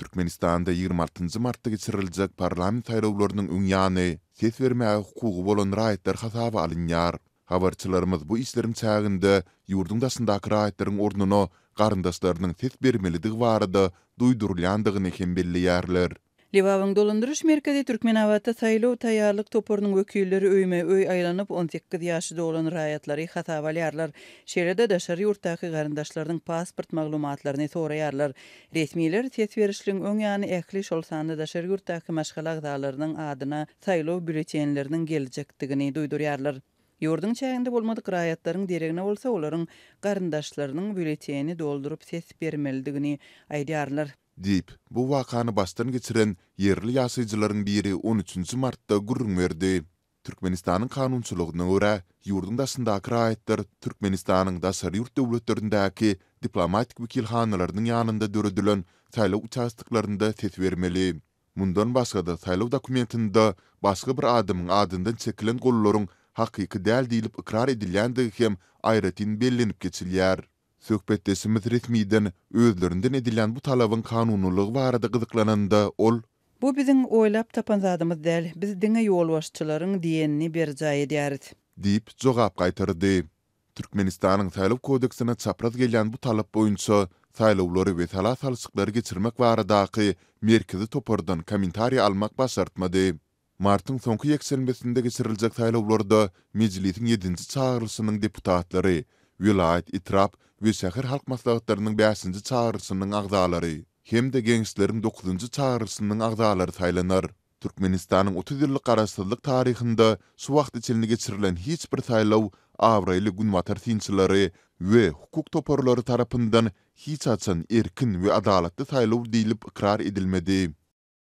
Türkmenistanda 26 martda geçiriljek parlament saýlawlarynyň öň ýany ses bermäge hukugy bolan raýatlar hasaba alynýar. Habarçylarymyz bu işleriň çäginde ýurduň daşyndaky raýatlaryň ornuna garyndaşlarynyň ses bermelidigi barada duýdurylýandygyny hem belleýärler. Lebabyň dolandyryş merkezi Türkmenabatda saýlaw taýýarlyk toparynyň wekilleri öýme-öý aýlanyp, 18 ýaşy dolan raýatlary hasaba alýarlar. Şeýle-de daşary ýurtdaky garyndaşlarynyň pasport maglumatlaryny soraýarlar. Resmiler ses berişligiň öň ýany ähli, şol sanda daşary ýurtdaky maşgala agzalarynyň adyna saýlaw býulletenleriniň geljekdigini duýdurýarlar. Ýurduň çäginde bolmadyk raýatlaryň deregine bolsa olaryň garyndaşlarynyň býulleteni dolduryp ses bermelidigini aýdýarlar. Diýip, bu wakany başdan geçiren ýerli ýaşaýjylaryň biri on üçünji martda gürrüň berdi. Türkmenistanyň kanunçylygyna görä, ýurduň daşyndaky raýatlar Türkmenistanyň daşary ýurt döwletlerindäki diplomatik wekilhanalarynyň ýanynda döredilen saýlaw uçastoklarynda ses bermeli. Mundan başga-da, saýlaw dokumentinde başga bir adamyň adyndan çekilen gollaryň hakyky däl diýlip ykrar edilýändigi hem aýratyn bellenip geçilýär. Söhbetdeşimiz resmiden özlerinden edilýän bu talabyň kanunylygy barada gyzyklananda, ol. Bu biziň oýlap tapan zadymyz däl, biz diňe ýolbaşçylaryň diýenini berjaý edýäris. Diýip, jogap gaýtardy. Türkmenistanyň Saýlaw kodeksine çapraz gelýän bu talap boýunça Saýlawlary we sala salşyklary geçirmek baradaky merkezi topardan kommentariý almak başartmady. Martyň soňky ýekşenbesinde geçiriljek saýlawlarda Mejlisiň ýedinji çagyrylyşynyň deputatlary, welaýat, etrap we şäher halk maslahatlarynyň bäşinji çagyrylyşynyň agzalary hem-de Geňeşleriň dokuzynjy çagyrylyşynyň agzalary saýlanar. Türkmenistanyň 30 ýyllyk garaşsyzlyk taryhynda şu wagta çenli geçirilen hiç bir saýlaw abraýly günbatar synçylary we hukuk toparlary tarapyndan hiç haçan erkin we adalatly saýlaw diýlip ykrar edilmedi.